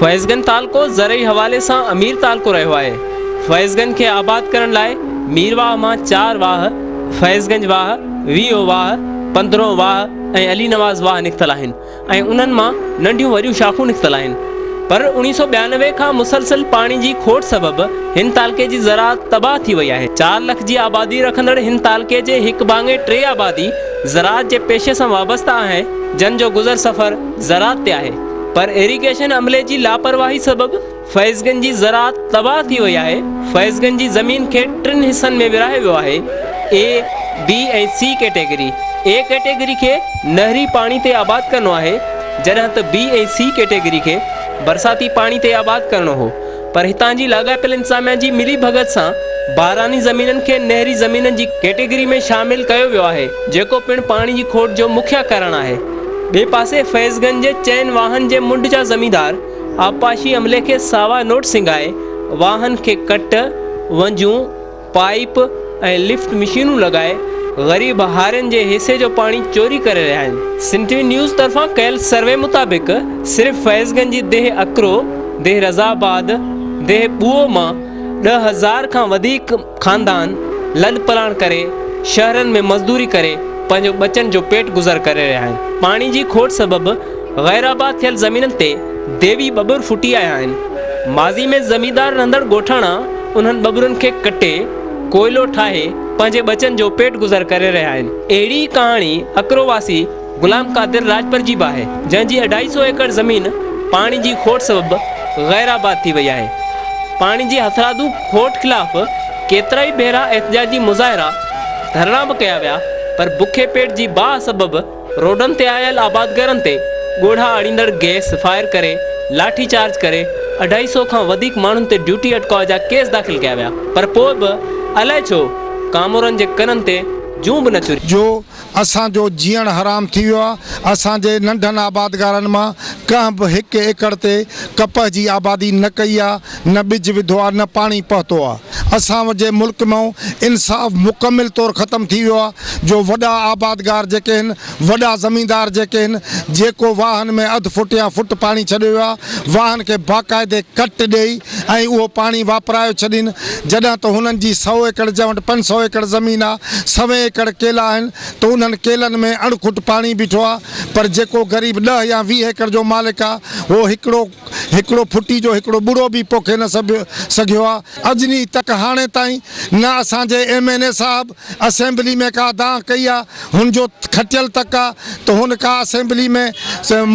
فيض گنج تعلقو زرعي حوالي سان امير تعلقو رهيو آهي. فيض گنج کي آباد ڪرڻ لاء ميرواهه مان چار واهه، فيض گنج واهه، ويهو واهه، پندرهون واهه ۽ علي نواز واهه نڪتل آهن ۽ انهن مان ننڍيون وڏيون شاخون نڪتل آهن. پر 1992 کان مسلسل پاڻي جي کوٽ سبب هن تعلقي جي زراعت تباهه ٿي وئي آهي. چار لک جي آبادي رکندڙ هن تعلقي جي هڪ ڀاڱي ٽي آبادي زراعت جي پيشي سان وابسته آهي جن جو گذر سفر زراعت تي آهي. پر ايريگيشن عملي جي لاپرواهي سبب فيض گنج جي زراعت تباهه ٿي وئي آهي، فيض گنج جي زمين کي ٽن حصن ۾ ورهايو ويو آهي، اي، بي ۽ سي ڪيٽيگري، اي ڪيٽيگري کي نهري پاڻي تي آباد ڪرڻو آهي، جڏهن ته بي ۽ سي ڪيٽيگري کي برساتي پاڻي تي آباد ڪرڻو هو، پر هتان جي لاڳاپيل انتظاميا جي ملي ڀڳت سان باراني زمينن کي نهري زمينن جي ڪيٽيگري ۾ شامل ڪيو ويو آهي، جيڪو پڻ پاڻي جي کوٽ جو مکيه ڪارڻ آهي. ٻئي پاسي فيض گنج جي چئن واهن جي منڍ جا زميندار آبپاشي عملي کي ساوا نوٽ سنگهائي واهن کي ڪٽ، ونجون، پائيپ ۽ لفٽ مشينون لڳائي غريب هارين جي حصي جو پاڻي چوري ڪري رهيا آهن. سنڌ ٽي وي نيوز طرفان ڪيل سروي مطابق صرف فيض گنج جي ديهه اڪرو، ديهه رضا آباد، ديهه ٻوئو مان 10,000 کان وڌيڪ خاندان لڏ پلاڻ ڪري شهرن ۾ مزدوري ڪري پنهنجو ٻچن جو پيٽ گذر ڪري رهيا آهن. پاڻي جي کوٽ سبب غير آباد ٿيل زمينن تي ديوي ٻٻر ڦٽي آيا آهن. ماضي ۾ زميندار رهندڙ ڳوٺاڻا انهن ٻٻرن کي ڪٽي ڪوئلو ٺاهي پنهنجي ٻچن جو پيٽ گذر ڪري رهيا آهن. اهڙي ئي ڪهاڻي اڪرو واسي غلام قادر راڄپر جي به آهي، جنهن جي اڍائي سئو ايڪڙ زمين پاڻي جي کوٽ سبب غير آباد ٿي وئي آهي. پاڻي جي هٿرادو کوٽ خلاف ڪيترائي ڀيرا احتجاجي مظاهرا، ڌرڻا به ڪيا ويا پر بکي پيٽ جي باهه سبب روڊن تي آيل آبادگارن تي ڳوڙها اڙيندڙ گئس فائر ڪري لاٺي چارج ڪري اڍائي سئو کان وڌيڪ ماڻهن تي ڊيوٽي اٽڪاء جا ڪيس داخل ڪيا ويا پر پوء به الائي ڇو ڪامورن جي ڪنن تي جون به نه چري. جو اسان جو جيئڻ حرام ٿي ويو آهي، اسان جي ننڍن آبادگارن مان ڪنهن به هڪ ايڪڙ تي ڪپهه جي آبادي نه ڪئي آهي، نه ٻج وڌو آهي، نه پاڻي پهتو آهي. اسان جي ملڪ مان انصاف مڪمل طور ختم ٿي ويو آهي، جو وڏا آبادگار جيڪي آهن، وڏا زميندار جيڪي آهن، جيڪو واهن ۾ اڌ فوٽ يا فوٽ پاڻي ڇڏيو ويو آهي، واهن کي باقاعدي ڪٽ ڏيئي ۽ اهو پاڻي واپرايو ڇڏين، جڏهن ته هنن جي سئو ايڪڙ جنهن وٽ 500 ايڪڙ زمين آ، سوين ايڪڙ ڪيلا آهن ته انهن ڪيلن ۾ اڻ کٽ پاڻي بيٺو آ، پر جيڪو غريب ڏهه يا 20 ايڪڙ جو مالڪ آ، اهو هڪڙو هڪڙو ڦٽي جو هڪڙو ٻڙو به پوکي نه سگهيو آ. اڄني تڪ هاڻي تائين نه اسان جي ايم اين اي صاحب اسيمبلي ۾ ڪا دانهن ڪئي آ، هن جو کٽيل تڪ آ ته هن ڪا اسيمبلي ۾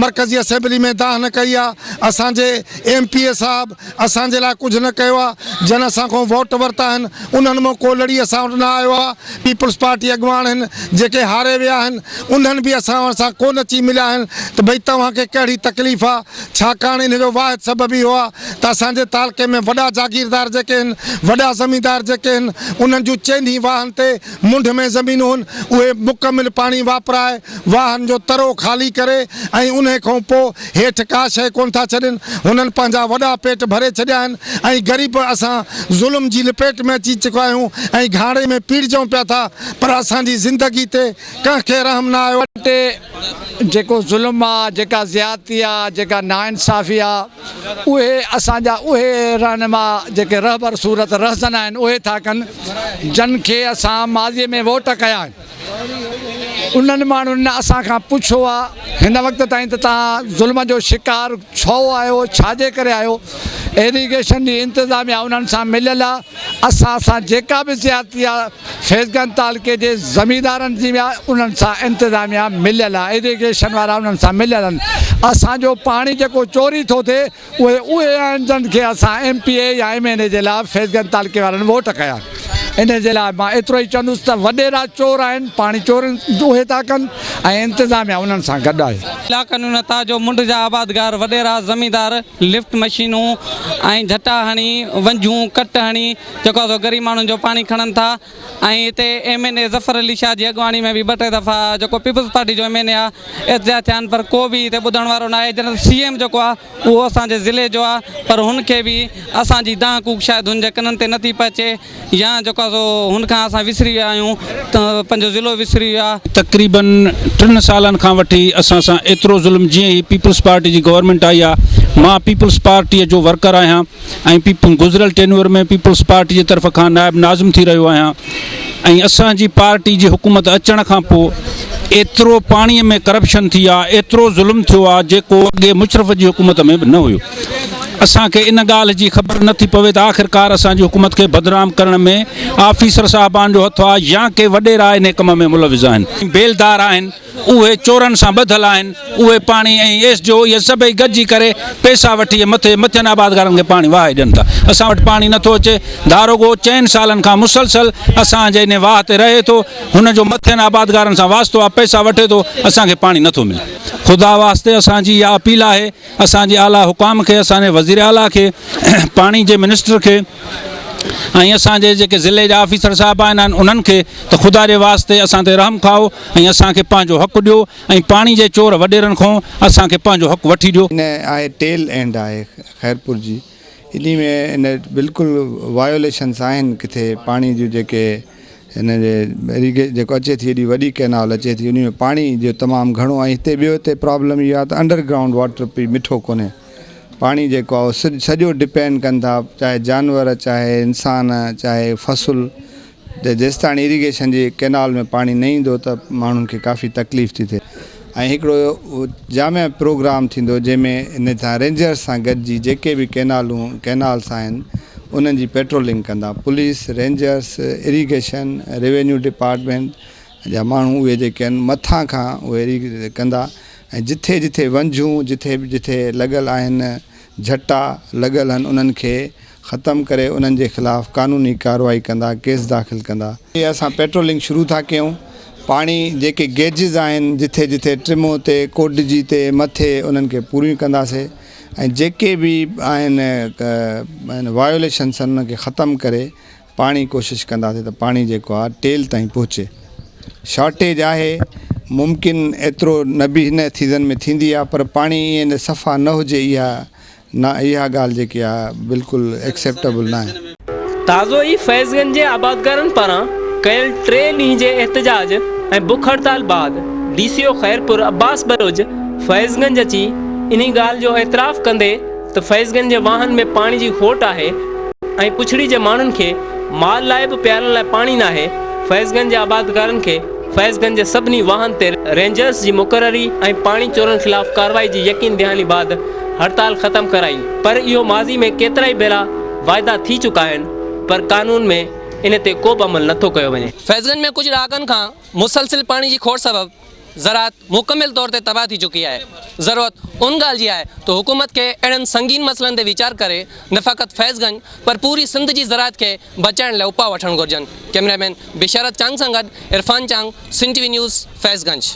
مرڪزي اسيمبلي ۾ دانهن نه ڪئي آ، اسان جي ايم پي اي صاحب اسان جي لاء ڪجهه نه ڪيو آ، جن اسان کان ووٽ ورتا آهن انهن مان ڪو لڙي اسان وٽ نه آيو آ، پيپلز پارٽي اڳواڻ آهن جيڪي هاري ويا آهن انهن به اسان سان ڪونه اچي مليا آهن ته ڀئي توهان کي ڪهڙي تڪليف آ، ڇاڪاڻ ان جو واحد سبب اهو آ ته اسان جي تعلقي ۾ وڏا جاگيردار جيڪي آهن وڏا زميندار جيڪي آهن انهن جون چئني واهن تي منڍ ۾ زمينون اهي مڪمل پاڻي واپرائي واهن جو ترو خالي ڪري ۽ انهي کان پوء هيٺ ڪا شيء ڪونه ٿا ڇڏين. هنن پنهنجا وڏا پيٽ ڀري ڇڏيا آهن ۽ غريب اسان ظلم جي لپيٽ ۾ اچي چڪا آهيون ۽ گهاڻي ۾ پيڙجون پيا ٿا پر اسان جي زندگي تي ڪنهن کي رحم نه آيو. تي جيڪو ظلم آ، جيڪا زيادتي آ، جيڪا ناانصافي آ، اهي اسان جا اهي رهنما جيڪي رهبر صورت رهزن آهن اهي ٿا ڪن جن کي اسان ماضي ۾ ووٽ ڪيا آهن انهن ماڻهن نه اسان کان پڇيو آ هن وقت تائين ته توهان ظلم جو شڪار ڇو آهيو ڇا جي ڪري آهيو ايريگيشن جي انتظاميا انهن سان مليل آ اسان سان جيڪا به زيادتي آ فيض گنج تعلقي جي زميندارن جي به آ انهن سان انتظاميا مليل آ ايريگيشن وارا انهن سان مليل آهن اسان جو پاڻي جيڪو چوري ٿو ٿئي اهي اهي آهن جن کي اسان ايم پي اي يا ايم اين اي جي لاء فيض گنج تعلقي وارن ووٽ ڪيا آهن ان جي لاء مان ايترو ئي چوندس ته وڏيرا چور آهن پاڻي چور اهي ٿا ڪن ۽ انتظاميا انهن سان گڏ آهي. الا قانون تا جو منڍ جا آبادگار وڏيرا زميندار لفٽ مشينون ۽ جهٽا هڻي ونجهون ڪٽ هڻي جيڪو آهي سو غريب ماڻهن جو پاڻي کڻن ٿا ۽ هتي M N A Zafar Ali Shah جي اڳواڻي ۾ به ٻه ٽي دفعا جيڪو پيپلز پارٽي جو ايم اين اي آهي احتجاج ٿيا آهن پر ڪو به هتي ٻڌڻ وارو ناهي جڏهن ته سي ايم جيڪو آهي اهو اسان جي ضلعي جو آهي پر هن کي به اسان جي دانهن ڪوڪ شايد هن جي ڪنن تي نٿي پهچي يا جيڪو آهي سو هن کان اسان وسري ويا آهيون ته پنهنجو ضلعو وسري ويو آهي. تقريبن ٽن سالن کان وٺي اسان سان ايترو ظلم جيئن ئي پيپلز پارٽي جي گورنمينٽ آئي آ مان پيپلز پارٽيء جو ورڪر آهيان ۽ گذريل ٽينيور ۾ پيپلز پارٽي جي طرف کان نائب ناظم ٿي رهيو آهيان ۽ اسان جي پارٽي جي حڪومت اچڻ کان پوء ايترو پاڻي ۾ ڪرپشن ٿي آ ايترو ظلم ٿيو آ جيڪو اڳي مشرف جي حڪومت ۾ به نه هيو اسان کي ان ڳالهه جي خبر نه ٿي پوي ته آخرڪار اسان جي حڪومت کي بدنام ڪرڻ ۾ آفيسر صاحبان جو هٿ آ يا ڪي وڏيرا انهي ڪم ۾ ملوث آهن بيلدار آهن اهي چورن سان ٻڌل آهن، اهي پاڻي ۽ ايس ڊي او اهي سڀئي گڏجي ڪري پئسا وٺي مٿي مٿين آبادگارن کي پاڻي وهائي ڏين ٿا. اسان وٽ پاڻي نٿو اچي. داروغو چئن سالن کان مسلسل اسان جي انهي واهه تي رهي ٿو. هن جو مٿين آبادگارن سان واسطو آهي، پئسا وٺي ٿو، اسان کي پاڻي نٿو ملي. خدا واسطي اسان جي اها اپيل آهي اسان جي اعليٰ حڪام کي، اسان جي وزير اعليٰ کي، پاڻي جي منسٽر کي ۽ اسان جي جيڪي ضلعي جا آفيسر صاحب آهن انهن کي ته خدا جي واسطي اسان تي رحم کائو ۽ اسان کي پنهنجو حق ڏيو ۽ پاڻي جي چور وڏيرن کان اسان کي پنهنجو حق وٺي ڏيو. ان آهي ٽيل اينڊ آهي خيرپور جي انهي ۾ ان بلڪل وايوليشنس آهن ڪٿي پاڻي جون جيڪي هن جي اريگي جيڪو اچي ٿي ايڏي وڏي ڪينال اچي ٿي انهي ۾ پاڻي جو تمام گهڻو ۽ هتي ٻيو هتي پرابلم اهو آهي ته انڊر گرائونڊ واٽر به مٺو ڪونهي پاڻي جيڪو آهي اهو سڄو ڊپينڊ ڪن ٿا چاهي جانور چاهي انسان چاهي فصل ته جيستاڻي اريگيشن جي ڪينال ۾ پاڻي نه ايندو ته ماڻهن کي ڪافي تڪليف ٿي ٿئي ۽ هڪڙو جامع پروگرام ٿيندو جنهن ۾ ان سان رينجرس سان گڏجي جيڪي به ڪينالون ڪينالس آهن انهن جي پيٽرولنگ ڪندا police rangers irrigation revenue department جا ماڻهو اهي جيڪي آهن مٿان کان اهي ڪندا ۽ جٿي جٿي ونجهون جٿي جٿي لڳل آهن جهٽا لڳل آهن انهن کي ختم ڪري انهن جي خلاف قانوني ڪارروائي ڪندا ڪيس داخل ڪندا. اسان پيٽرولنگ شروع ٿا ڪيون پاڻي جيڪي گيجز آهن جٿي جٿي ٽمو تي ڪوٽجي تي مٿي انهن کي پوريون ڪنداسي ۽ جيڪي به آهن وايوليشنس انهن کي ختم ڪري پاڻي ڪوشش ڪنداسي ته پاڻي جيڪو آهي ٽيل تائين پهچي شارٽيج آهي ممڪن ايترو نه به هن سيزن ۾ ٿيندي آهي پر پاڻي ائين صفا نه هجي اها نه اها ڳالهه جيڪي آهي بلڪل ايڪسيپٽيبل ناهي. تازو ئي فيض گنج جي آبادگارن پاران ڪيل ٽي ڏينهن جي احتجاج ۽ بک هڙتال بعد D C O Khairpur Abbas Baloch Faizganj اچي انهي ڳالهه جو اعتراف ڪندي ته فيض گنج جي واهن ۾ پاڻي جي کوٽ آهي ۽ پڇڙي جي ماڻهن کي مال لاء به پيارڻ لاء پاڻي ناهي، فيض گنج جي آبادگارن کي فيض گنج جي سڀني واهن تي رينجرز جي مقرري ۽ پاڻي چورن خلاف ڪارروائي جي يقين دهاني بعد هڙتال ختم ڪرائي پر اهو ماضي ۾ ڪيترائي ڀيرا واعدا ٿي چڪا آهن پر قانون ۾ ان تي ڪو به عمل نٿو ڪيو وڃي. فيض گنج ۾ ڪجهه ڏهاڪن کان مسلسل پاڻي جي کوٽ سبب زراعت مڪمل طور تي تباهه ٿي چڪي آهي، ضرورت ان ڳالهه جي آهي ته حڪومت کي اهڙن سنگين مسئلن تي ويچار ڪري نه فقط فيض گنج پر پوري سنڌ جي زراعت کي بچائڻ لاء اپاء وٺڻ گهرجن، ڪئميرا مين بشارت چانگ سان گڏ Irfan Chang, Sindh T V news, Faizganj.